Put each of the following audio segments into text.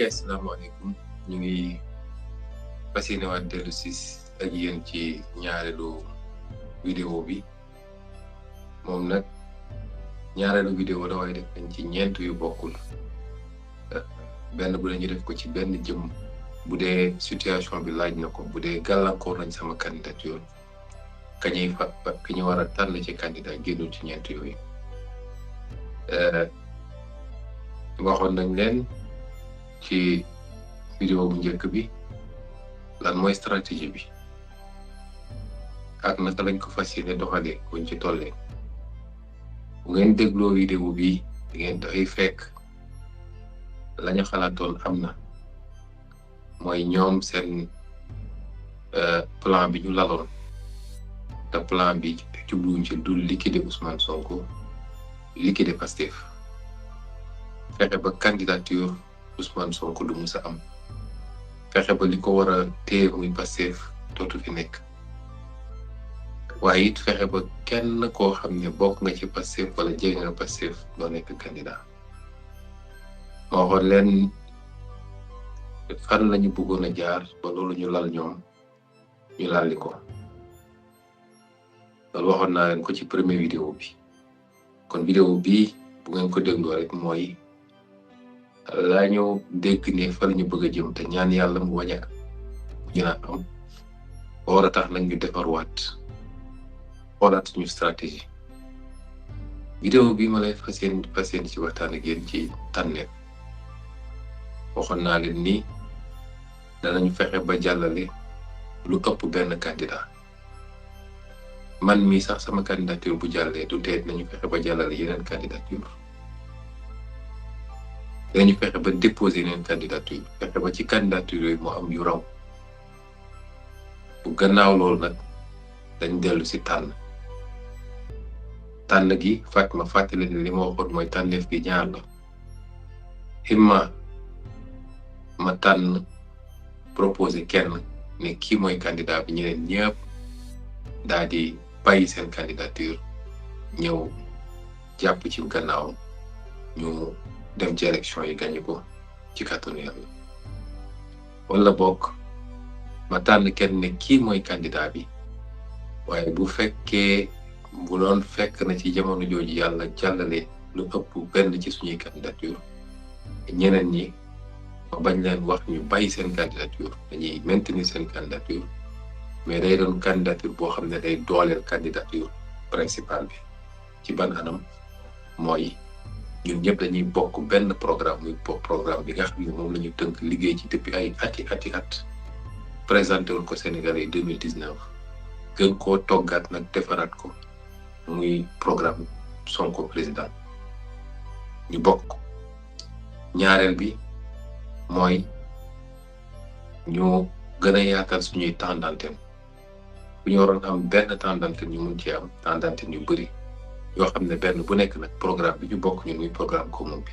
Asalaamaaleykum ñu ngi fas yéene waat dellu si ak yéen ci ñaareelu vidéo bi moom nag ñaareelu vidéo la waaye def nañ ci ñeent yu bokkul benn bu ñu def ko ci benn jëm bu dee situation bi laaj na ko bu dee gàllankoor nañ sama candidature ki ñu war a tànn ci candidat génnul ci ñeent yooyu waxoon nañ leen ci vidéo bu njëkk bi lan mooy stratégie bi ak naka lañ ko fas yéene doxalee buñ ci tollee bu ngeen dégloo vidéo bi di ngeen dafay fekk lañu xalaatoon am na mooy ñoom seen plan bi ñu laloon te plan bi jubluwuñ ci dul liquider Ousmane Sonko liquider Pastef fexe ba candidature Ousmane Sonko du musa am fexe ba li ko war a téye muy Pastef dootu fi nekk waaye it fexe ba kenn koo xam ne bokk nga ci Pastef wala jege nga Pastef doo nekk candidat moo xool leen fan lañu bëggoon a jaar ba loolu ñu lal ñoom ñu lalli ko loolu waxoon naa leen ko ci premier vidéo bi kon vidéo bi bu ngeen ko dégloo rek mooy laa ñëw dégg ne fa la ñu bëgg a jëm te ñaan yàlla mu wañ a ñu am war a tax nag ñu defarwaat xoolaat suñu stratégie vidéo bi ma lay fas yéene ci waxtaan ak yéen ci tànneef waxoon naa leen ni danañu fexe ba jàllale lu ëpp benn candidat man mii sax sama candidature bu jàllee du tee nañu fexe ba jàllale yeneen candidature dañu fexe ba déposer yeneen candidature fexe ba ci candidature yooyu moo am yu raw bu gannaaw loolu nag dañ dellu si tànn gi ma fàttali ne li ma waxoon mooy tànneef gi ñaar la imma ma tànn proposer kenn ne kii mooy candidat bi ñeneen ñëpp daal di bàyyi seen candidature ñëw jàpp ci gannaaw ñu dem ci élection yi gagné ko ci kàttanu Yàlla wala bokk ma tànn kenn ne kii mooy candidat bi waaye bu fekkee bu doon fekk na ci jamono jooju yàlla jàllale lu ëpp benn ci suñuy candidature ñeneen ñi ma bañ leen wax ñu bàyyi seen candidature dañuy maintenir seen candidature mais day doon candidature boo xam ne day dooleel candidature principale bi ci ban anam mooy ñun ñëpp dañuy bokk benn programme muy programme bi nga xam ne moom la ñu tënk liggéey ci depuis ay at présenté woon ko Sénégalais 2019 gën koo toggaat nag defaraat ko muy programme Sonko président ñu bokk ko ñaareel bi mooy ñu gën a yaatal suñuy temps d'antenne bu ñu waroon am benn temps d'antenne ñu mun ci am temps d'antenne yu bëri yoo xam ne benn bu nekk nag programme bi ñu bokk ñun muy programme commun bi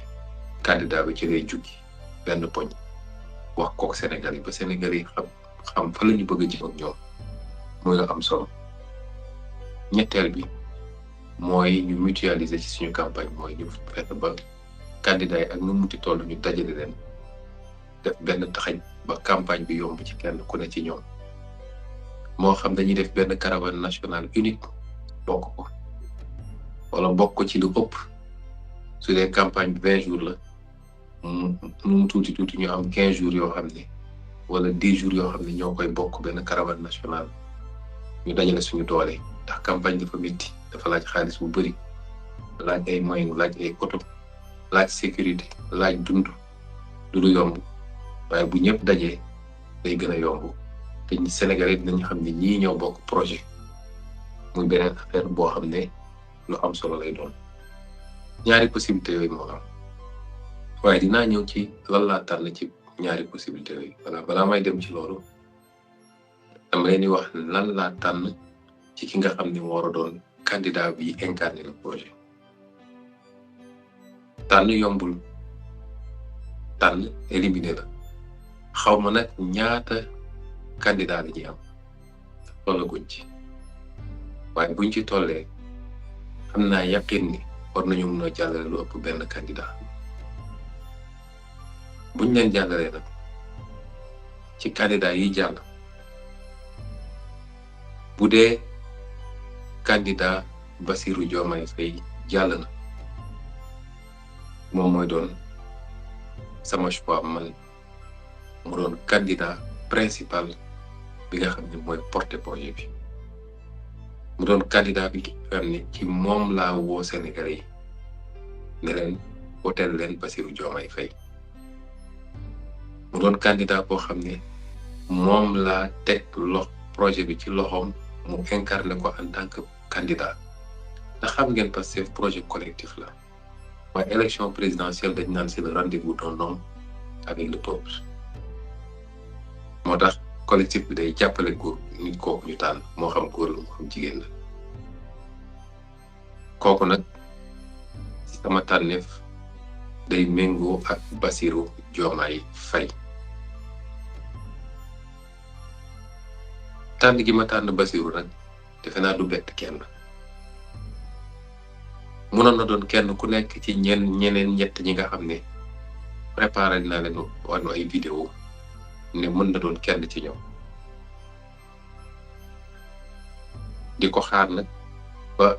candidat bi ci lay jukki benn poñ wax kook Sénégal yi ba Sénégal yi xam fa la ñu bëgg a jëm ak ñoom muy la am solo ñetteel bi mooy ñu mutualiser ci suñu campagne mooy ñu fexe ba candidat yi ak nu muti toll ñu dajale leen def benn taxañ ba campagne bi yomb ci kenn ku ne ci ñoom moo xam dañuy def benn caravane nationale unique bokk ko wala bokk ko ci lu ëpp su dee campagne bi 20 jours la mu tuuti ñu am 15 jours yoo xam ne wala 10 jours yoo xam ne ñoo koy bokk benn caravane nationale ñu dajale suñu doole ndax campagne dafa métti dafa laaj xaalis bu bëri laaj ay moyens laaj ay oto laaj sécurité laaj dund du lu yomb waaye bu ñëpp dajee day gën a yomb te Sénégalais dinañu xam ne ñii ñoo bokk projet muy beneen affaire boo xam ne lu am solo lay doon ñaari possibilité yooyu moo am waaye dinaa ñëw ci lan laa tànn ci ñaari possibilité yooyu balaa may dem ci loolu dama leen di wax lan laa tànn ci ki nga xam ne moo war a doon candidat bi incarné le projet tànn yombul tànn éliminé la xaw ma nag ñaata candidat la ñuy am tollaguñ ci waaye buñ ci tollee xam naa yaqin ni war nañu mën a jàllale lu ëpp benn candidat buñ leen jàllalee nag ci candidat yi jàll bu dee candidat Bassirou Diomaye Faye jàll na moom mooy doon sama choix man mu doon candidat principal bi nga xam ne mooy porter projet bi mu doon candidat bi nga xam ne ci moom laa woo Sénégalais yi ne leen woteel leen Bassirou Diomaye Faye mu doon candidat boo xam ne moom laa teg projet bi ci loxoom mu incarné ko en tant que candidat ndax xam ngeen parce que projet collectif la waaye élection présidentielle dañ naan c'est le rendez-vous d'un homme avec le peuple moo tax collectif bi day jàppale góor nit kooku ñu tànn moo xam góor la moo xam jigéen la kooku nag sama tànneef day méngoo ak Bassirou Diomaye Faye tànn gi ma tànn Bassirou nag defe naa du bett kenn mënoon na doon kenn ku nekk ci ñeneen ñett ñi nga xam ne préparé naa leen wàllu ay vidéo ne mën na doon kenn ci ñoom di ko xaar nag ba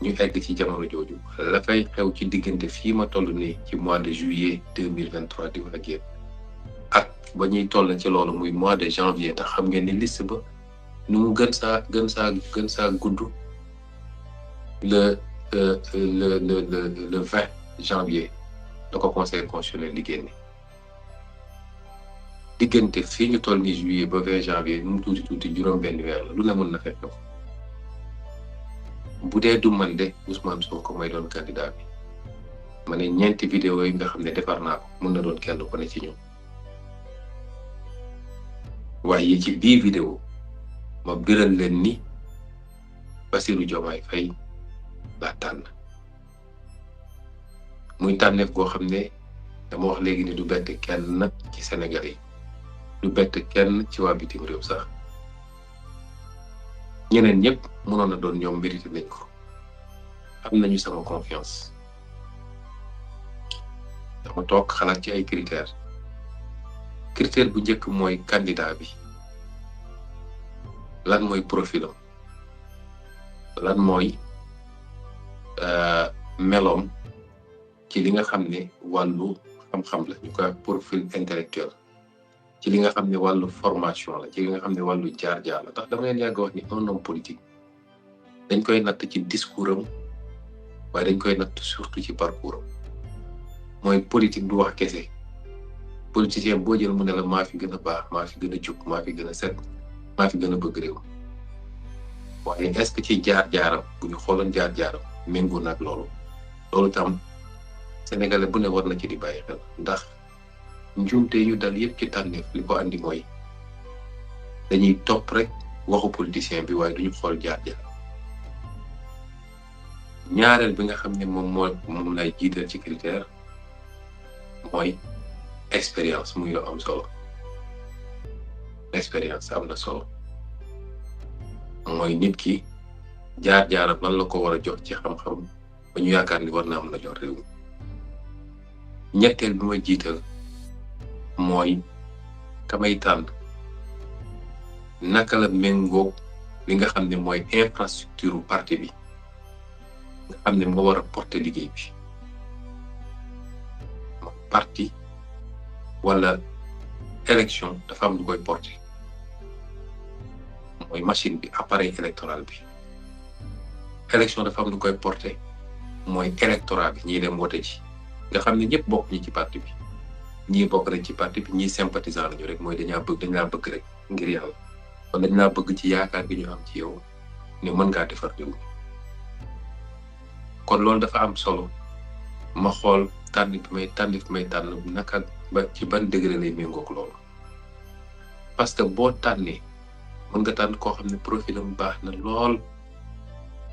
ñu egg ci jamono jooju la fay xew ci diggante fii ma toll nii ci mois de juillet 2023 di wax ak yéen ak ba ñuy toll ci loolu muy mois de janvier tax xam ngeen ni liste ba nu mu gën saa gudd le 20 janvier da ko conseil constitutionnel di génne diggante fii ñu toll ni juillet ba 20 janvier nu mu tuuti juróom-benn weer la lu ne mën na fekk ko bu dee du man de Ousmane Sonko mooy doon candidat bi ma ne ñeenti vidéo yi nga xam ne defar naa ko mën na doon kenn ko ne ci ñoom waaye ci bii vidéo ma biral leen ni Bassirou Diomaye Faye laa tànn muy tànneef goo xam ne dama wax léegi ni du bett kenn ci Sénégal yi du bett kenn ci waa bitim réew sax ñeneen ñëpp mënoon na doon ñoom mérité nañ ko am nañu sama confiance dama toog xalaat ci ay critères bu njëkk mooy candidat bi lan mooy profilam lan mooy meloom ci li nga xam ne wàllu xam-xam la ñu koy profil intellectuel ci li nga xam ne wàllu formation la ci li nga xam ne wàllu jaar-jaar la tax dama leen yàgg wax ni un homme politique dañ koy natt ci discours am waaye dañ koy natt surtout ci parcours am mooy politique du wax kese politicien boo jël mu ne la maa fi gën a baax maa fi gën a jub maa fi gën a set maa fi gën a bëgg réew waaye est-ce que ci jaar-jaaram bu ñu xooloon jaar-jaaram méngoo nag loolu tam sénégalais bu ne war na ci di bàyyi xel ndax njuumte ñu dal yëpp ci tànneef li ko andi mooy dañuy topp rek waxu politicien bi waaye duñu xool jaar-jaar ñaareel bi nga xam ne moom lay jiital ci critère mooy expérience muy lu am solo expérience am na solo mooy nit ki jaar-jaaram lan la ko war a jox ci xam-xam ba ñu yaakaar ni war naa mën a jox réew mi ñetteel bi ma jiital mooy kamay tànn naka la méngoo li nga xam ne mooy infrastructure parti bi nga xam ne moo war a porter liggéey bi parti wala élection dafa am lu koy porter mooy machine bi appareil électoral bi élection dafa am lu koy porter mooy électorat bi ñiy dem wote ji nga xam ne ñëpp bokk ñi ci parti bi ñii bokk rek ci parti bi ñii sympathisant lañu rek mooy dañ laa bëgg rek ngir yàlla kon dañ laa bëgg ci yaakaar gi ñu am ci yow ne mën ngaa defar réew mi kon loolu dafa am solo ma xool tànn bi may tànn naka ba ci ban degré lay méngoog loolu parce que boo tànnee mën nga tànn koo xam ne profilam baax na lool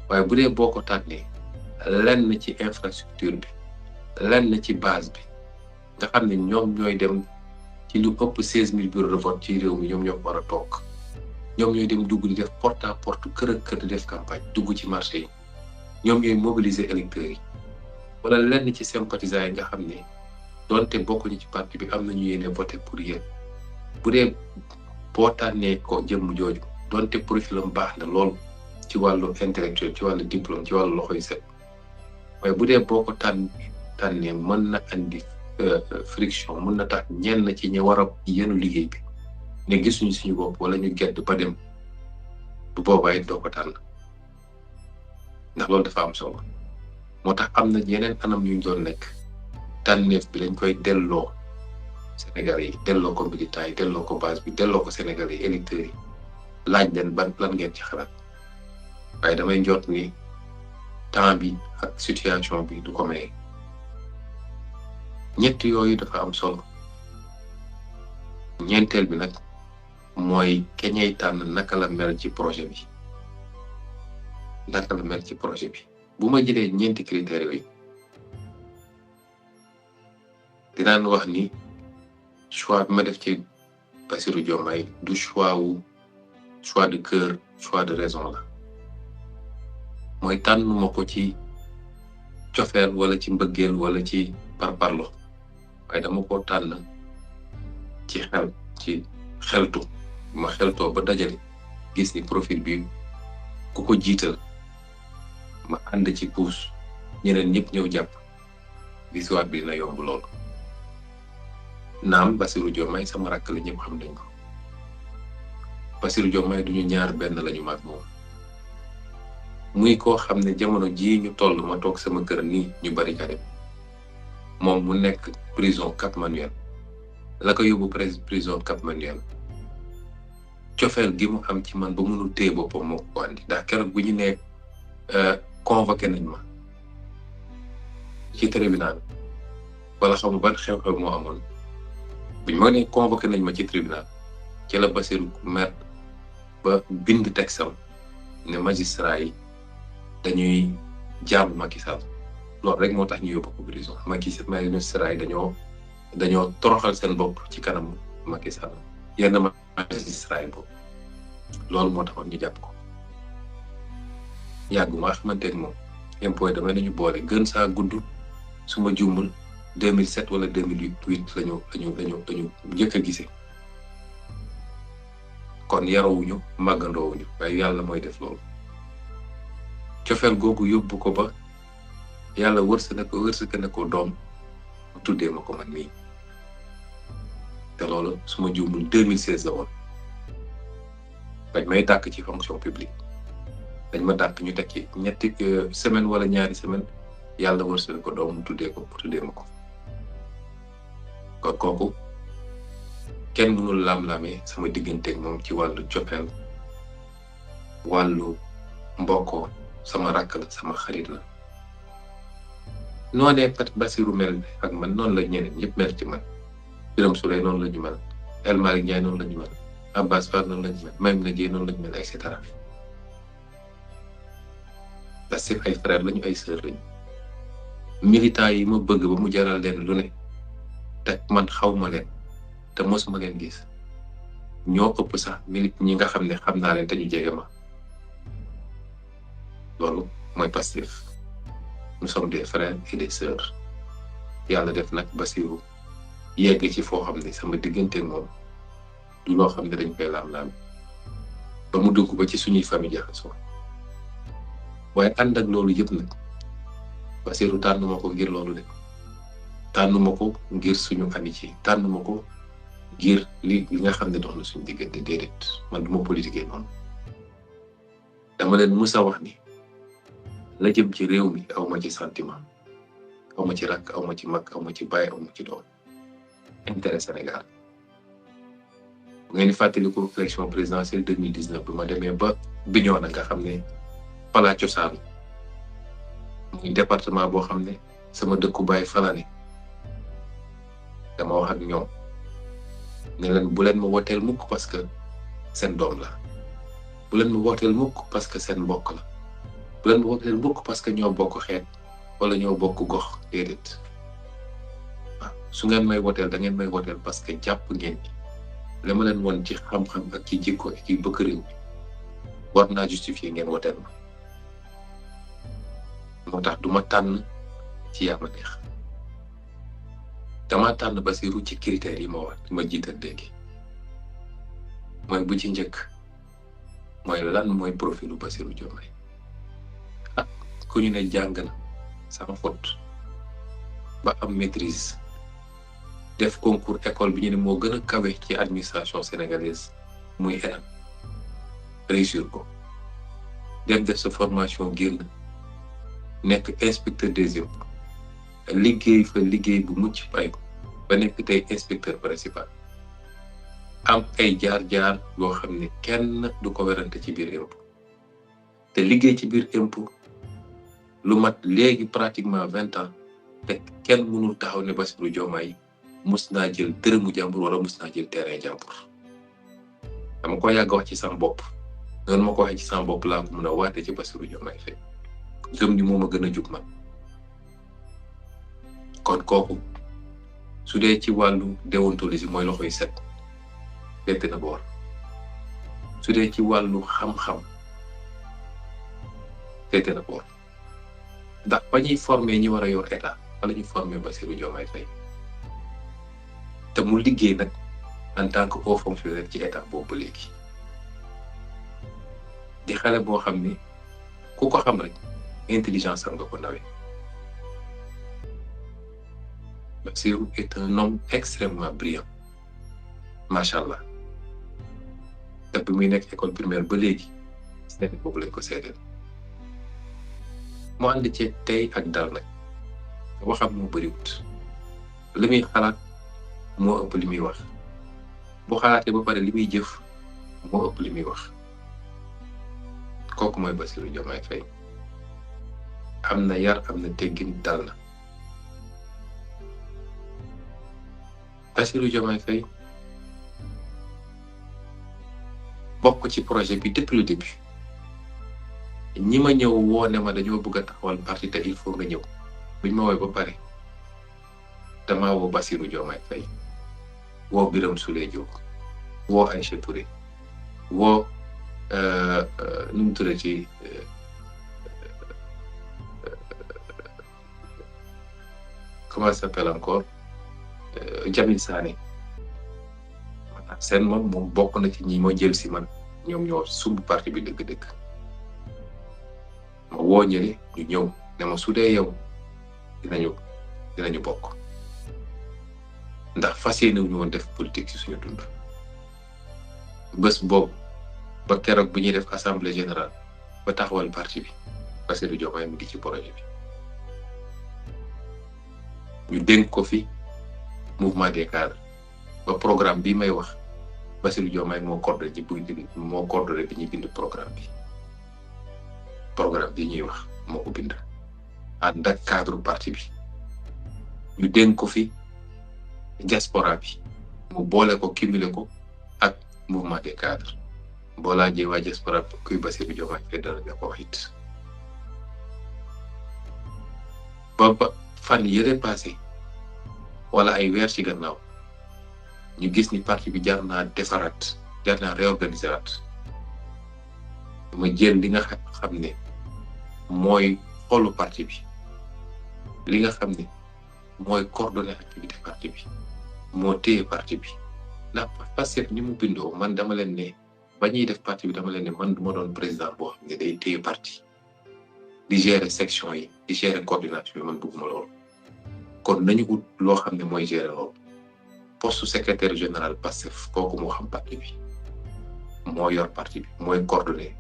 waaye bu dee boo ko tànnee lenn ci infrastructure bi lenn ci base bi nga xam ne ñoom ñooy dem ci lu ëpp 16000 bureaux de vote ci réew mi ñoom ñoo war a toog ñoom ñooy dem dugg di def porte à porte kër ak kër di def campagne dugg ci marché yi ñoom ñooy mobiliser électeurs yi wala lenn ci sympathisants yi nga xam ne donte bokkuñu ci parti bi am nañu yéene voté pour yéen bu dee boo tànnee ko jëmm jooju donte profilam baax na lool ci wàllu intellectuel ci wàllu diplôme ci wàllu loxoy set waaye bu dee boo ko tànnee mën na andi friction mën na tax ñenn ci ñi war a yenu liggéey bi ne gisuñu suñu bopp wala ñu gedd ba dem bu boobaa it doo ko tànn ndax loolu dafa am solo moo tax am na yeneen anam yuñ doon nekk tànneef bi lañ koy delloo Sénégalais yi delloo ko militants yi delloo ko base bi delloo ko Sénégalais yi électeurs yi laaj leen lan ngeen ci xalaat waaye damay njort ni temps bi ak situation bi du ko maye ñett yooyu dafa am solo ñeenteel bi nag mooy keñay tànn naka la mel ci projet bi bu ma jëlee ñeenti critères yooyu dinaan wax ni choix bi ma def ci Bassirou Diomaye du choix de cœur choix de raison la mooy tànnuma ko ci cofeel wala ci mbëggeel wala ci parparlo waaye dama ko tànn ci xeltu ma xeltoo ba dajale gis ni profil bi ku ko jiital ma ànd ci puus ñeneen ñëpp ñëw jàpp victoire bi dina yomb lool naam Bassirou Diomaye sama rakk la ñëpp xam nañ ko Bassirou Diomaye duñu ñaar benn lañu mag moom muy koo xam ne jamono jii ñu toll ma toog sama kër nii ñu bari ka dem moom mu nekk prison Cap Manuel la ko yóbbu prison Cap Manuel cofeel gi mu am ci man ba mënul téye boppam moo ko andi ndax keroog bu ñu ne convoqué nañ ma ci tribunal wala xam ban xew-xew moo amoon buñ ma ne convoqué nañ ma ci tribunal ci la Bassirou mer ba bind texam ne magistrat yi dañuy jaamu Macky Sall loolu rek moo tax ñu yóbbu ko prison magistrat yi dañoo toroxal seen bopp ci kanam Macky Sall yenn magistrat yi boobu loolu moo taxoon ñu jàpp ko yàgguma xamante ne moom impôt damay nañu boole gën saa gudd su ma juumul 2007 wala 2008 lañu njëkk a gisee kon yarawuñu màggandoowuñu waaye yàlla mooy def loolu cofeel googu yóbbu ko ba yàlla wërsëg na ko doom mu tuddee ma ko man mii te loolu su ma juumul 2016 la woon dañ may dàkk ci fonction publique dañ ma dàkk ñu teg ci ñetti semaine wala ñaari semaine yàlla wërsëg ko doom mu tuddee ma ko kon kooku kenn mënul lam-lamee sama digganteeg moom ci wàllu cofeel wàllu mbokkoo sama rakk la sama xarit la noonee Bassirou mel ak man noonu la ñeneen ñëpp mel ci man Birame Souleye noonu la ñu mel El Malick Ndiaye noonu la ñu mel Abbas Fall noonu la ñu mel Maïmouna Dièye noonu la ñu mel et cetera parce que ay frère lañu ay sœur lañu militants yi ma bëgg ba mu jaral leen lu ne te man xawma leen te mosuma leen gis ñoo ëpp sax ñi nga xam ne xam naa leen te ñu jege ma loolu mooy Pastef nous sommes des frères et des sœurs yàlla def nag Bassirou yegg ci foo xam ne sama diggante moom du loo xam ne dañ koy laam-laam ba mu dugg ba ci suñuy famille jaxasoo waaye ànd ak loolu yëpp nag Bassirou tànnuma ko ngir loolu de tànnuma ko ngir suñu amitié tànnuma ko ngir li nga xam ne dox na suñu diggante déedéet man du ma politiquer noonu dama leen musa wax ni la jëm ci réew mi aw ma ci sentiment aw ma ci rakk aw ma ci mag aw ma ci baay aw ma ci doom intérêt Sénégal bu ngeen di fàttaliku élection présidentielle 2019 bi ma demee ba Bignona nga xam ne fala cosaan muy département boo xam ne sama dëkku baay fala ne dama wax ak ñoom ne leen bu leen ma woteel mukk parce que seen doom la bu leen ma woteel mukk parce que seen mbokk la bu leen ma woteel mukk parce que ñoo bokk xeet wala ñoo bokk gox déedéet waaw su ngeen may woteel da ngeen may woteel parce que jàpp ngeen li ma leen woon ci xam-xam ak ci jikko ak ci bëgg réew mi war naa justifier ngeen woteel ma moo tax duma tànn ci yaa ma neex dama tànn Basiru ci critères yi ma jiital léegi mooy bu ci njëkk mooy lan mooy profilu Bassirou Diomaye ku ñu ne jàng na sans faute ba am maîtrise def concours école bi ñu ne moo gën a kawe ci administration sénégalaise muy ENAM réussir ko def sa formation génn nekk inspecteur des impôts liggéey fa liggéey bu mucc fay ba nekk tey inspecteur principal am ay jaar-jaar yoo xam ne kenn du ko werante ci biir impôt te liggéey ci biir impôt lu mat léegi pratiquement 20 ans te kenn mënul taxaw ne Bassirou Diomaye mus naa jël dërëmu jàmbur wala mus naa jël terrain jàmbur dama ko yàgg wax ci sama bopp noonu ma ko waxee ci sama bopp laa ko mën a waate ci Bassirou Diomaye Faye gëm ni moom a gën a jug man kon kooku su dee ci wàllu déontologie mooy loxoy set fete na boor su dee ci wàllu xam-xam fete na boor ndax ba ñuy formé ñi war a yor état wala ñu formé Bassirou Diomaye Faye te mu liggéey nag en tant que haut fonctionnaire ci état boobu ba léegi di xale boo xam ni ku ko xam rek intelligence am nga ko nawee Bassirou est un homme extrêmement brillant macha allah te bi muy nekk école primaire ba léegi seede boobu lañ ko seedeel mu ànd ci tey ak dal nag waxam moo bëriwut li muy xalaat moo ëpp li muy wax bu xalaatee ba pare li muy jëf moo ëpp li muy wax kooku mooy Bassirou Diomaye Faye am na yar am na teggin dal na Bassirou Diomaye Faye bokk ci projet bi depuis le début ñi ma ñëw woo ne ma dañoo bëgg a taxawal parti te il faut nga ñëw buñ ma woowee ba pare damaa woo Bassirou Diomaye Faye woo Birame Souleye Diop woo Aïcha Touré woo nu mu tuddee ci comment ça s'appelle encore Jamil Sané seen moom bokk na ci ñi ma jël si man ñoom ñoo sumb parti bi dëgg-dëgg ma woo ñële ñu ñëw ne ma su dee yow dinañu bokk ndax fas yéene wu ñu woon def politique ci suñu dund bés boobu ba keroog bu ñuy def assemblée générale ba taxawal parti bi Bassirou Diomaye mu ngi ci projet bi ñu dénk ko fi mouvement des cadres ba programme bi may wax Bassirou Diomaye moo coordonné bi ñuy bind programme bi ñuy wax moo ko bind ànd ak cadre parti bi ñu dénk ko fi diaspora bi mu boole ko cumulé ko ak mouvement des cadres boo laajee waa diaspora bi kuy Bassirou Diomaye Faye dara nga ko wax it ba fan yële passé wala ay weer ci gannaaw ñu gis ni parti bi jar naa defaraat jar naa réorganiser waat ma jël li nga xam ne mooy xolu parti bi li nga xam ne mooy coordonner activité parti bi moo téye parti bi ndax parce que ni mu bindoo man dama leen ne ba ñuy def parti bi dama leen ne man du ma doon président boo xam ne day téye parti di gérer section yi di gérer coordination yi man bëgguma loolu kon nañu ut loo xam ne mooy gérer loolu poste secrétaire général Pastef kooku moo xam parti bi moo yor parti bi mooy coordonner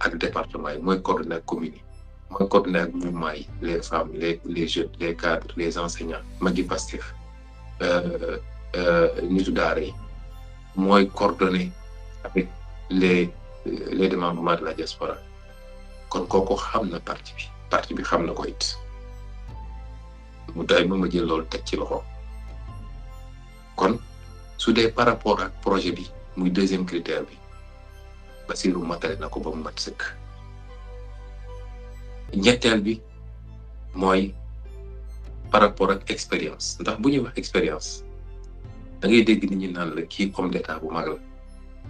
ak département yi mooy coordonner ak commune yi mooy coordonner ak mouvement yi les femmes les jeunes les cadres les enseignants magi Pastef nitu daara yi mooy coordonner avec les démembrements de la diaspora kon kooku xam na parti bi xam na ko it mu day ma jël loolu teg ci loxo kon su dee par rapport ak projet bi muy deuxième critère bi Bassirou matale na ko ba mu mat sëkk ñetteel bi mooy par rapport ak expérience ndax bu ñuy wax expérience da ngay dégg nit ñi naan la kii homme d'état bu mag la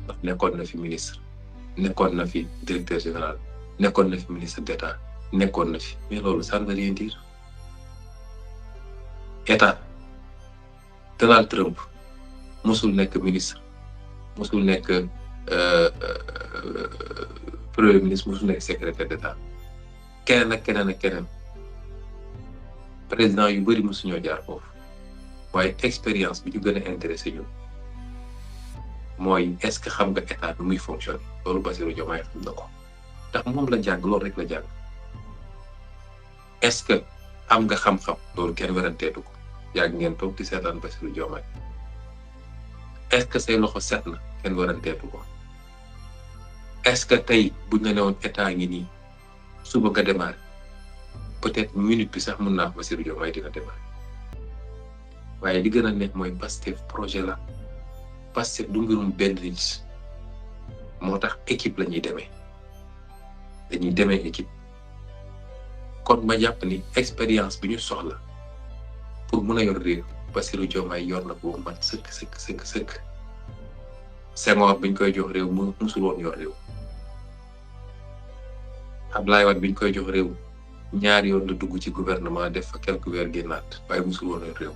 ndax nekkoon na fi ministre nekkoon na fi directeur général nekkoon na fi ministre d'état nekkoon na fi mais loolu ça ne veut rien dire état Donald Trump musul nekk ministre musul nekk premier ministre musul nekk secrétaire d'état keneen ak keneen ak keneen président yu bëri musuñoo jaar foofu waaye expérience bi ñu gën a intéressé ñun mooy est-ce que xam nga état bi muy fonctionner loolu Bassirou Diomaye xam na ko ndax moom la jàng loolu rek la jàng est-ce que am nga xam-xam loolu kenn weranteetu ko yàgg ngeen toog di seetaan Bassirou Diomaye est-ce que say loxo set na kenn weranteetu ko est-ce que tey buñ la newoon état ngi nii suba nga démarré peut-être minute bi sax mën naa ko Bassirou Diomaye dina démarré waaye li gën a nekk mooy Pastef projet la Pastef du mbirum benn nit moo tax équipe la ñuy demee dañuy demee équipe kon ma jàpp ni expérience bi ñu soxla pour mën a yor réew Bassirou Diomaye yor na ko mat sëkk Senghor biñ koy jox réew mu musul woon yor réew Abdoulaye Wade biñ koy jox réew ñaari yoon la dugg ci gouvernement def fa quelques weer génnaat waaye musul woon yor réew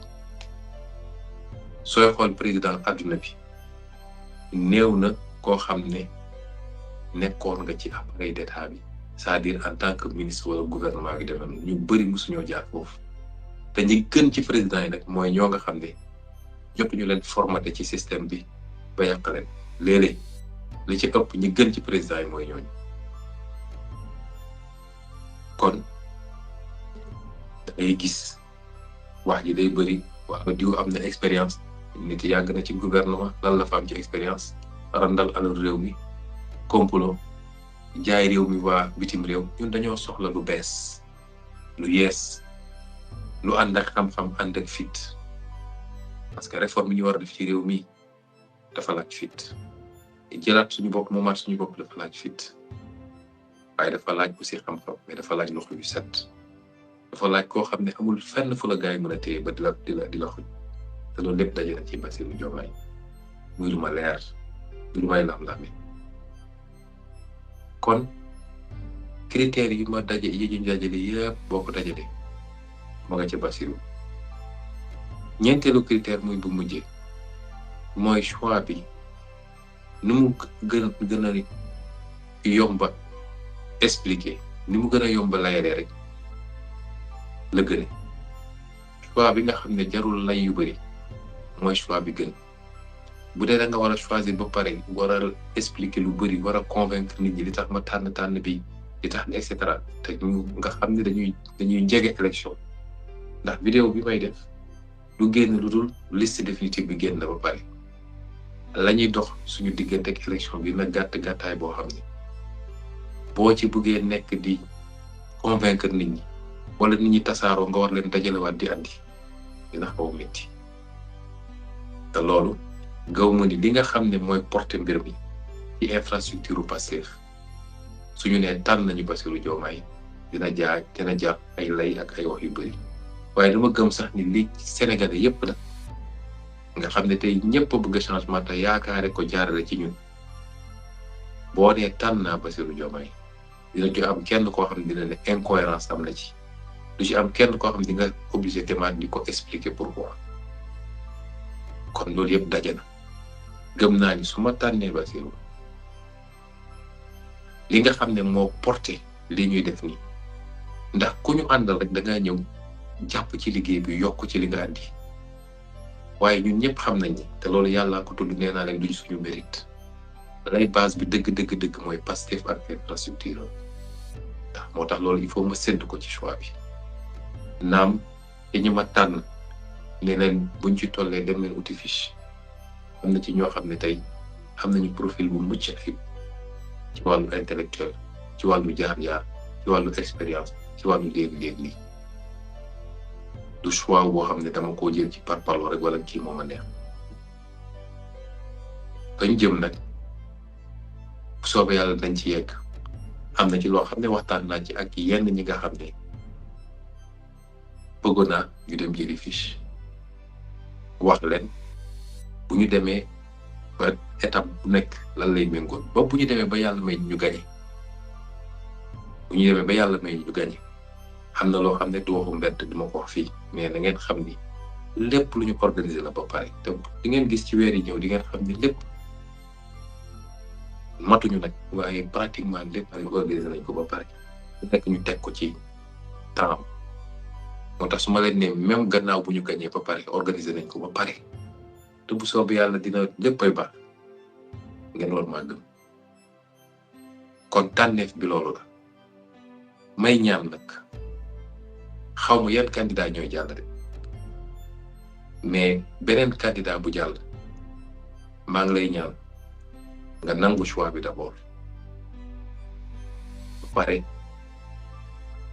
sooy xool président adduna bi néew na koo xam ne nekkoon nga ci appareil d'état bi c'est-à-dire en tant que ministre wala gouvernement bi demee ñu bëri musuñoo jaar foofu te ñi gën ci président yi nag mooy ñoo nga xam ne jot ñu leen formaté ci système bi ba yàq leen léeg-léeg li ci ëpp ñi gën ci président yi mooy ñooñu kon da ngay gis wax ji day bëri waaw diw am na expérience nit yàgg na ci gouvernement lan la fa am ci expérience randal alal réew mi complot jaay réew mi waa bitim réew ñun dañoo soxla lu bees lu yees lu ànd ak xam-xam ànd ak fit parce que réforme yi ñu war a def ci réew mi dafa laaj fit jëlaat suñu bopp moomaat suñu bopp dafa laaj fit waaye dafa laaj aussi xam-xam mais dafa laaj loxo yu set dafa laaj koo xam ne amul fenn fu la gars yi mën a téye ba di la xuj te loolu lépp daje na ci Bassirou Diomaye muy lu ma leer lu may lam-lame kon critères yi ma daje yi ñu dajale yëpp boo ko dajale ma nga ci Bassirou ñeenteelu critère muy bu mujjee mooy choix bi ni mu gën a yomba expliquer ni mu gën a yomba layalee rek la gëne choix bi nga xam ne jarul lay yu bëri mooy choix bi gën bu dee da nga war a choisir ba pare war a expliquer lu bëri war a convaincre nit ñi li tax ma tànn bi li tax et cetera te ñu nga xam ne dañuy jege élection ndax vidéo bi may def du génn lu dul liste définitive bi génn na ba pare la ñuy dox suñu diggante ak élection bi na gàttaay boo xam ne boo ci bëggee nekk di convaincre nit ñi wala nit ñi tasaaroo nga war leen dajalewaat di andi dina xaw a métti te loolu gaw ma ni li nga xam ne mooy porter mbir mi ci infrastructure u Pastef suñu nee tànn nañu Bassirou Diomaye dina jaar ay lay ak ay wax yu bëri waaye dama gëm sax ni li Sénégalais yépp la nga xam ne tey ñëpp a bëgg changement te yaakaare ko jaarale ci ñun boo nee tànn naa Bassirou Diomaye dina ci am kenn koo xam ne dina ne incohérence am na ci du ci am kenn koo xam ne di nga obligé témat di ko expliquer pourquoi kon loolu yëpp daje na gëm naa ni su ma tànnee Bassirou li nga xam ne moo porté li ñuy def nii ndax ku ñu àndal rek da ngaa ñëw jàpp ci liggéey bi yokk ci li nga andi waaye ñun ñëpp xam nañ ni te loolu yàllaa ko tudd nee naa leen duñ suñu mérite lay base bi dëgg mooy Pastef ak infrastructure ndax moo tax loolu il faut ma sédd ko ci choix bi naam te ñu ma tànn ne leen buñ ci tollee dem leen uti fiche am na ci ñoo xam ne tey am nañu profil bu mucc ayib ci wàllu intellectuel ci wàllu jaar-jaar ci wàllu expérience ci wàllu léeg-léeg lii du choix boo xam ne dama koo jël ci parparloo rek wala kii moo ma neex dañ jëm nag bu soobee yàlla dañ ci yegg am na ci loo xam ne waxtaan naa ci ak yenn ñi nga xam ne bëggoon naa ñu dem jëli fiche wax leen bu ñu demee ba étape bu nekk lan lay méngoon ba bu ñu demee ba yàlla may ñu gañe am na loo xam ne du waxu mbedd duma ko wax fii mais na ngeen xam ni lépp lu ñu organiser la ba pare te di ngeen gis ci weer yi ñëw di ngeen xam ni lépp matuñu nag waaye pratiquement lépp organiser nañ ko ba pare nekk ñu teg ko ci temps moo tax su ma leen ne même gannaaw bu ñu gañee ba pare organiser nañ ko ba pare te bu soobee yàlla dina léppay baax ngeen war maa gëm kon tànneef bi loolu la may ñaan nag xaw ma yan candidat ñooy jàll de mais beneen candidat bu jàll maa ngi lay ñaan nga nangu choix bi d'abord ba pare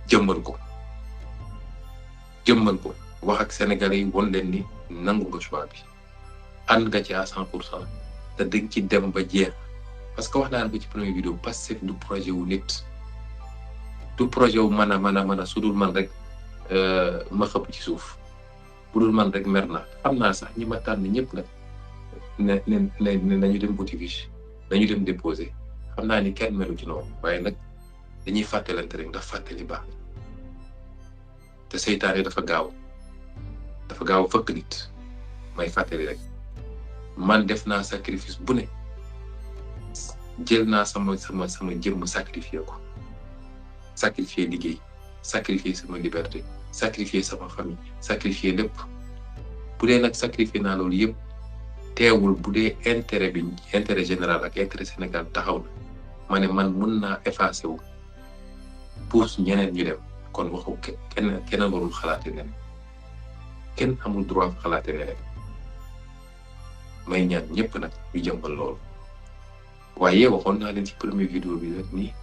jëmmal ko wax ak sénégalais yi won leen ni nangu nga choix bi ànd nga ci à 100% te dëgg ci dem ba jeex parce que wax naa ko ci première vidéo Pastef du projet wu nit du projet wu mën a sudul man rek ma xëpp ci suuf bu dul man rek mer naa xam naa sax ñi ma tànn ñëpp nag ne nañu dem boutique nañu dem déposer xam naa ni kenn melu ci noonu waaye nag dañuy fàttalante rek ndax fàttali baax te seytaane dafa gaaw fëkk nit may fàttali rek man def naa sacrifice bu ne jël naa sama jëmm sacrifier ko sacrifier liggéey sacrifier sama liberté sacrifier sama famille sacrifier lépp bu dee nag sacrifier naa loolu yëpp teewul bu dee intérêt général ak intérêt Sénégal taxaw na ma ne man mun naa effacer wu pour ñeneen ñu dem kon waxu kenn warul xalaate neneen kenn amul droit xalaate neneen may ñaan ñëpp nag ñu jëmbal loolu waaye waxoon naa leen ci première vidéo bi rek nii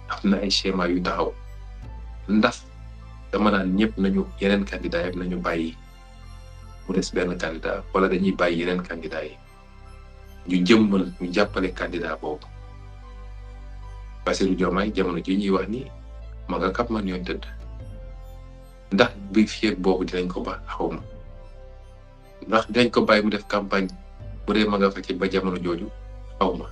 am na ay schéma yu taxaw ndax dama naan ñëpp nañu yeneen candidat yëpp nañu bàyyi mu des benn candidat wala dañuy bàyyi yeneen candidat yi ñu jàppale candidat boobu Bassirou Diomaye jamono ji ñuy wax ni ma nga kap man yoon tëdd ndax bi fii boobu dinañ ko ba xaw ma ndax dinañ ko bàyyi mu def campagne bu dee ma nga fa ci ba jamono jooju xaw ma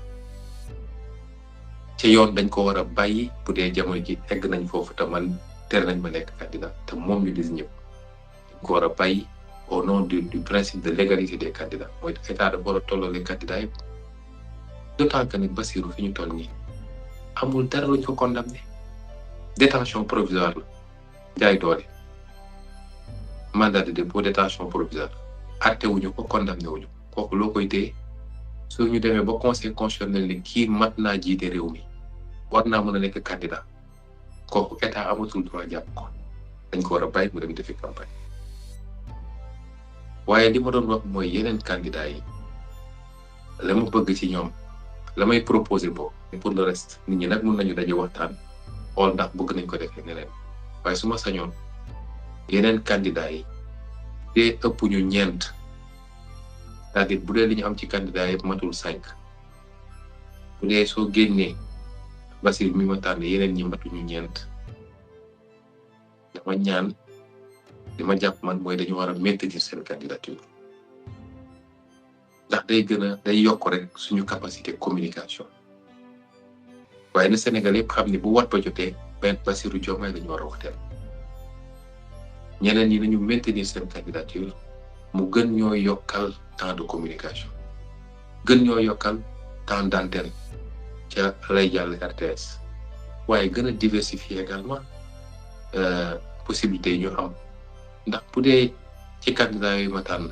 ci yoon dañ ko war a bàyyi bu dee jamono ji egg nañ foofu te man tere nañ ma nekk candidat te moom ñu désigné dañ ko war a bàyyi au nom du principe de l'égalité des candidats mooy état da war a tolloo les candidats yëpp d'autant que nag Bassirou fi ñu toll nii amul dara luñ ko condamné détention provisoire la jaay doole mandat de dépôt détention provisoire atte wuñu ko condamné wuñu kooku loo koy téye su ñu demee ba conseil constitutionnel ni kii mat naa jiite réew mi war naa mën a nekk candidat kooku état amatul droit jàpp ko dañ ko war a bàyyi mu dem defi campagne waaye li ma doon wax mooy yeneen candidat yi la ma bëgg ci ñoom la may proposé boobu pour le reste nit ñi nag mën nañu daje waxtaan xool ndax bëgg nañ ko defee neneen waaye su ma sañoon yeneen candidat yi te ëpp ñu ñeent c'est-à-dire bu dee li ñu am ci candidat yëpp matul 5 bu dee soo génnee Bassirou mi ma tànn yeneen ñi matuñu ñeent dama ñaan li ma jàpp man mooy dañu war a maintenir seen candidature ndax day yokk rek suñu capacité communication waaye na Sénégal yëpp xam ni bu wat ba jotee benn Bassirou Diomaye lañu war a waxtaan ñeneen ñi nañu maintenir seen candidature mu gën ñoo yokkal temps de communication gën ñoo yokkal temps d'antenne ca lay jàll RTS waaye gën a diversifier également possibilités yi ñu am ndax bu dee ci candidat yu ma tànn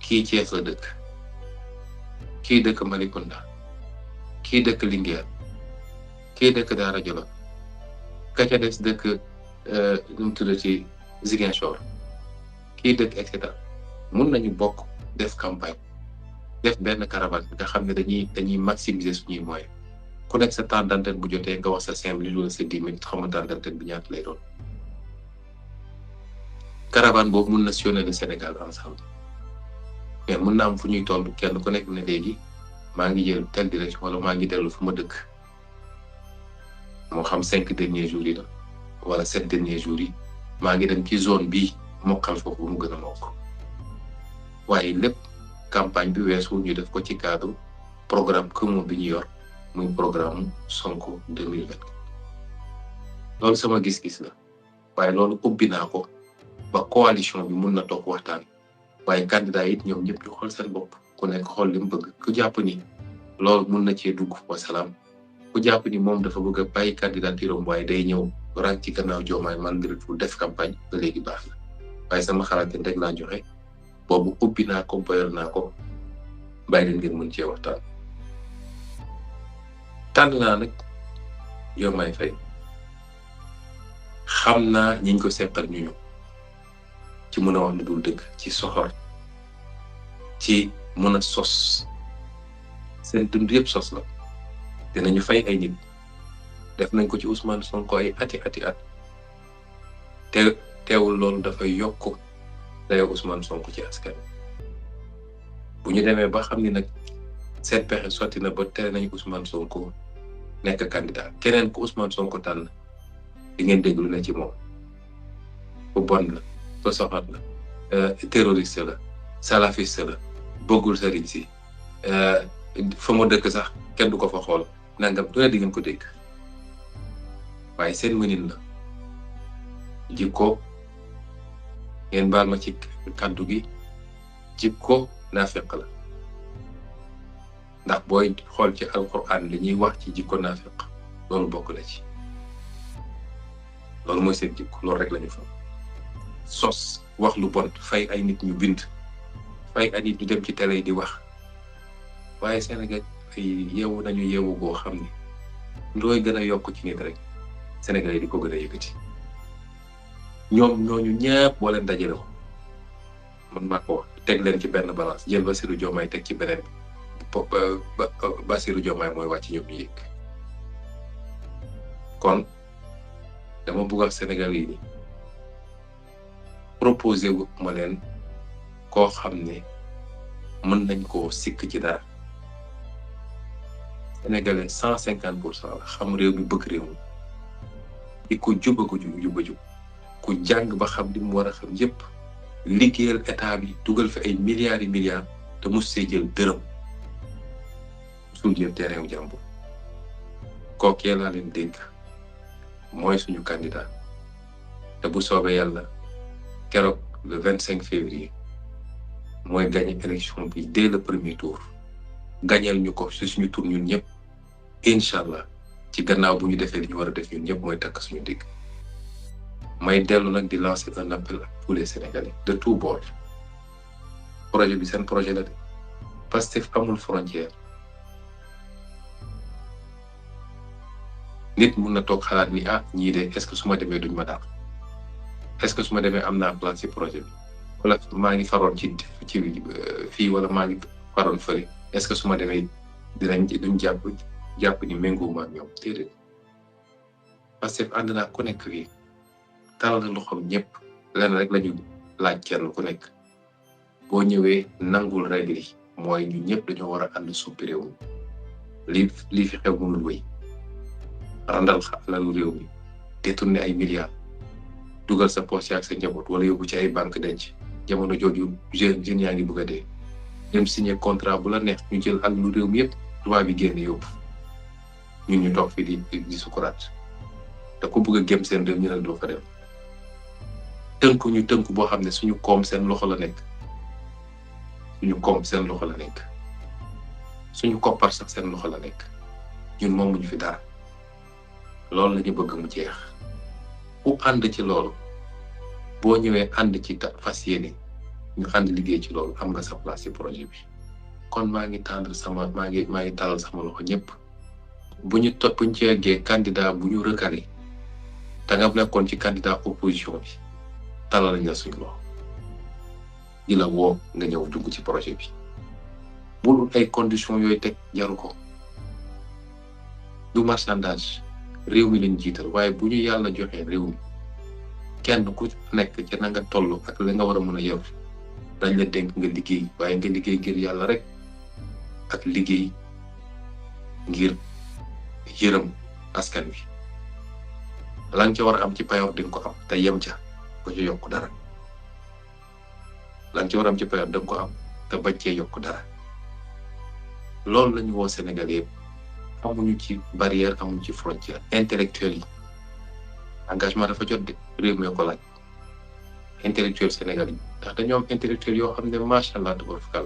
kii Thiès la dëkk kii dëkk Malicounda kii dëkk Linguère kii dëkk Daara Jolof ka ca des dëkk nu mu tudd ci Ziguinchor kii dëkk et cetera mun nañu bokk def campagne def benn caravane nga xam ne dañuy maximiser suñuy moyens ku nekk sa temps d'antenne bu jotee nga wax sa 5 minutes wala sa 10 minutes xam nga temps d'antenne bi ñaata lay doon caravane boobu mun na sillonner le Sénégal ensemble mais mun na am fu ñuy toll kenn ku nekk ne léegi maa ngi jël telle direction wala maa ngi dellu fu ma dëkk moo xam 5 derniers jours yi la wala 7 derniers jours yi maa ngi dem ci zone bii mokkal foofu mu gën a mokk waaye lépp campagne bi weesu ñu def ko ci cadre programme commun bi ñu yor muy programme Sonko 2024 loolu sama gis-gis la waaye loolu ubbi naa ko ba coalition bi mun na toog waxtaan waaye candidat yi ñoom ñëpp ñu xool seen bopp ku nekk xool li mu bëgg ku jàpp ni loolu mun na cee dugg wasalaam ku jàpp ni moom dafa bëgg a bàyyi candidature am waaye day ñëw rang ci gannaaw Diomaye malgré tout def campagne ba léegi baax na waaye sama xalaat rek laa joxe boobu ubbi naa ko boyal naa ko bàyyi leen ngeen mën cee waxtaan. tànn naa nag Diomaye Faye xam naa ñiñ ko seqal ñu ci mën a wax lu dul dëgg ci soxor ci mën a sos seen dund yëpp sos la dinañu fay ay nit def nañ ko ci Ousmane Sonko ay ati at teewul loolu dafay yokk dayoo Ousmane Sonko ci askan bu ñu demee ba xam ni nag seen pexe sotti na ba tere nañ Ousmane Sonko nekk candidat keneen ku Ousmane Sonko tànn di ngeen déglu ne ci moom bu bon la ba soxat la terroriste la salafiste la bëggul sëriñ si fa mu dëkk sax kenn du ko fa xool nangam du ne di ngeen ko dégg waaye seen mënin la jikko ngeen baal ma ci kàddu gi jikko naafeq la ndax booy xool ci alquran li ñuy wax ci jikko naafeq loolu bokk na ci loolu mooy seen jikko loolu rek lañu fa sos wax lu bon fay ay nit ñu bind fay ay nit ñu dem ci télé yi di wax waaye Sénégal ay yeewu nañu yeewu goo xam ne looy gën a yokk ci nit rek Sénégal yi di ko gën a yëkkati ñoom ñooñu ñëpp boo leen dajale ko man maa ko wax teg leen ci benn balance jël Bassirou Diomaye teg ci beneen Bassirou Diomaye mooy wàcc ñoom ñu yëg kon dama bëgg ak Sénégal yi ni proposé wu ma leen koo xam ne mën nañ koo sikk ci dara Sénégalais 150% la xam réew mi bëgg réew mi di ko juba jub ku jàng ba xam li mu war a xam yépp liggéeyal état bi dugal fi ay milliards yi milliards te mos see jël dërëm musul jël terrain wu jàmbur kookee laa leen dégg mooy suñu candidat te bu soobee yàlla keroog le 25 février mooy gagné élection bi dès le premier tour gagneel ñu ko si suñu tour ñun ñëpp incha allah ci gannaaw bu ñu defee li ñu war a def ñun ñëpp mooy takk suñu digg may dellu nag di lancer un appel à tous les Sénégalais de tous bords projet bi seen projet la de Pastef amul frontière nit mun na toog xalaat ni ñii de est-ce que su ma demee duñ ma daal est-ce que su ma demee am naa place ci projet bi wala maa ngi faroon ci fii wala maa ngi faroon fële est-ce que su ma demee duñ jàpp ni méngoowuma ak ñoom déedéet Pastef ànd naa ku nekk fii talal na loxoom ñëpp lenn rek lañu laaj kenn ku nekk boo ñëwee nangul règle yi mooy ñu ñëpp dañoo war a ànd suppi réew mi lii fi xew mënul wéy randal alalu réew mi détourné ay milliards dugal sa poche ak sa njaboot wala yóbbu ci ay banque denc jamono jooju jeunes yaa ngi bëgg a dee dem signé contrat bu la neex ñu jël alalu réew mi yëpp loi bi génn yóbbu ñun ñu toog fii di sukuraat te ku bëgg a gém seen réew ñu ne doo fa dem tënk boo xam ne suñu koom seen loxo la nekk suñu koppar sax seen loxo la nekk ñun moomuñu fi dara loolu la ñu bëgg mu jeex ku ànd ci loolu boo ñëwee ànd ci fas yéene ñu ànd liggéey ci loolu am nga sa place ci projet bi kon maa ngi talal sama loxo ñëpp buñ ci yeggee candidat bu ñu recalé te nga nekkoon ci candidat opposition bi talal nañ la suñu loxo di la woo nga ñëw dugg ci projet bi bul ay conditions yooyu teg jaru ko du marchandage réew mi lañ jiital waaye bu ñu yàlla joxee réew mi kenn ku nekk ci na nga toll ak la nga war a mën a yor dañ la dénk nga liggéey waaye nga liggéey ngir yàlla rek ak liggéey ngir yërëm askan wi la nga ca war a am ci payoor di nga ko am te yem ca ko ci yokk dara la nga ca war a am ci payoor da nga ko am te bañ cee yokk dara loolu lañu woo Sénégal yëpp amuñu ci barrière amuñu ci frontière intellectuel yi engagement dafa jot de réew mi ko laaj intellectuel Sénégal yi ndax dañoo am intellectuel yoo xam ne macha allah tabaraka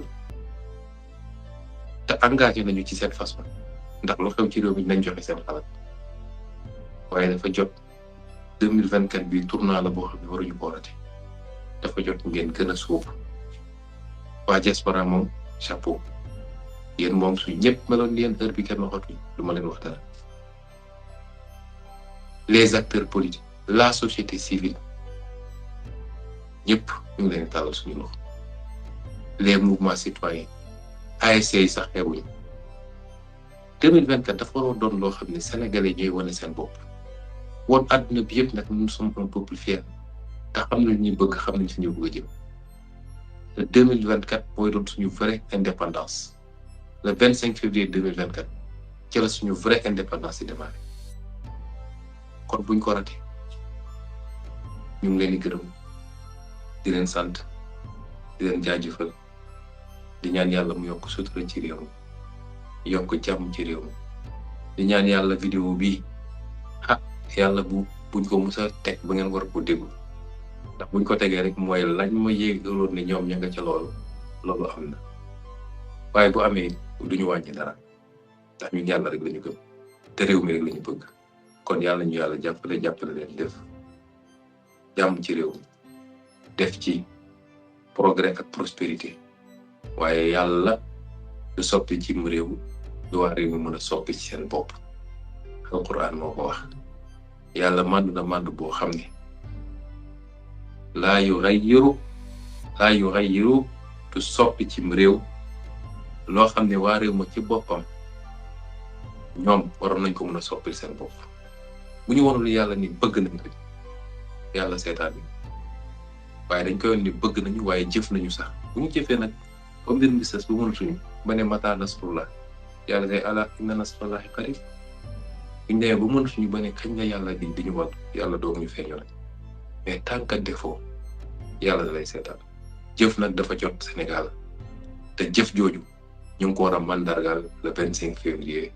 te engagé nañu ci seen façon ndax lu xew ci réew mi nañ joxe seen xalaat waaye dafa jot 2024 bi tournant la boo xam ne waruñu ko raté dafa jot ngeen gën a suuf waa diaspora moom chapeau yéen moom su ñëpp meloon ni yéen heure bi kenn waxatuñ lu ma leen wax dara les acteurs politiques la société civile ñëpp ñu ngi leen tàllal suñu loxo les mouvements citoyens ASC yi sax xeebuñu 2024 dafa waroon doon loo xam ne sénégalais ñooy wane seen bopp woon àdduna bi yëpp nag nous sommes un peuple fier te xam nañ ñu bëgg xam nañ fi ñu bëgg a jëm le 2024 mooy doon suñu vraie indépendance le 25 février 2024 ci la suñu vraie indépendance yi démarré kon buñ ko raté ñu ngi leen di gërëm di leen sant di leen jaajëfal di ñaan yàlla mu yokk sutura ci réew mi yokk jàmm ci réew mi di ñaan yàlla vidéo bi yàlla buñ ko musa teg ba ngeen war ko déglu ndax buñ ko tegee rek mooy lañ ma yéegaloon ne ñoom ña nga ca loolu am na waaye bu amee duñu wàññi dara ndax ñun yàlla rek lañu gëm te réew mi rek lañu bëgg kon yàlla ñu yàlla jàppale leen def jàmm ci réew mi def ci progrès ak prospérité waaye yàlla du soppi ci réew du waa réew mi mën a soppi ci seen bopp alquran moo ko wax yàlla màndu na màndu boo xam ne laa yughayyiru du soppi ci réew loo xam ne waa réew ma ci boppam ñoom waroon nañ ko mën a soppil seen bopp bu ñu wanul yàlla ni bëgg nañ ko yàlla seetaan ni waaye dañ koy woon ni bëgg nañu waaye jëf nañu sax bu ñu jëfee nag ba mbir mi sës bu mënatuñu ba ne mata nasrullah yàlla day ala inna nasrullahi qarib buñ demee ba mënatuñu ba ne kañ la yàlla di ñu wàll yàlla doog ñu feeñoo rek mais tant que défaut yàlla da lay seetaan jëf nag dafa jot Sénégal te jëf jooju ñu ngi ko war a mandargal le 25 février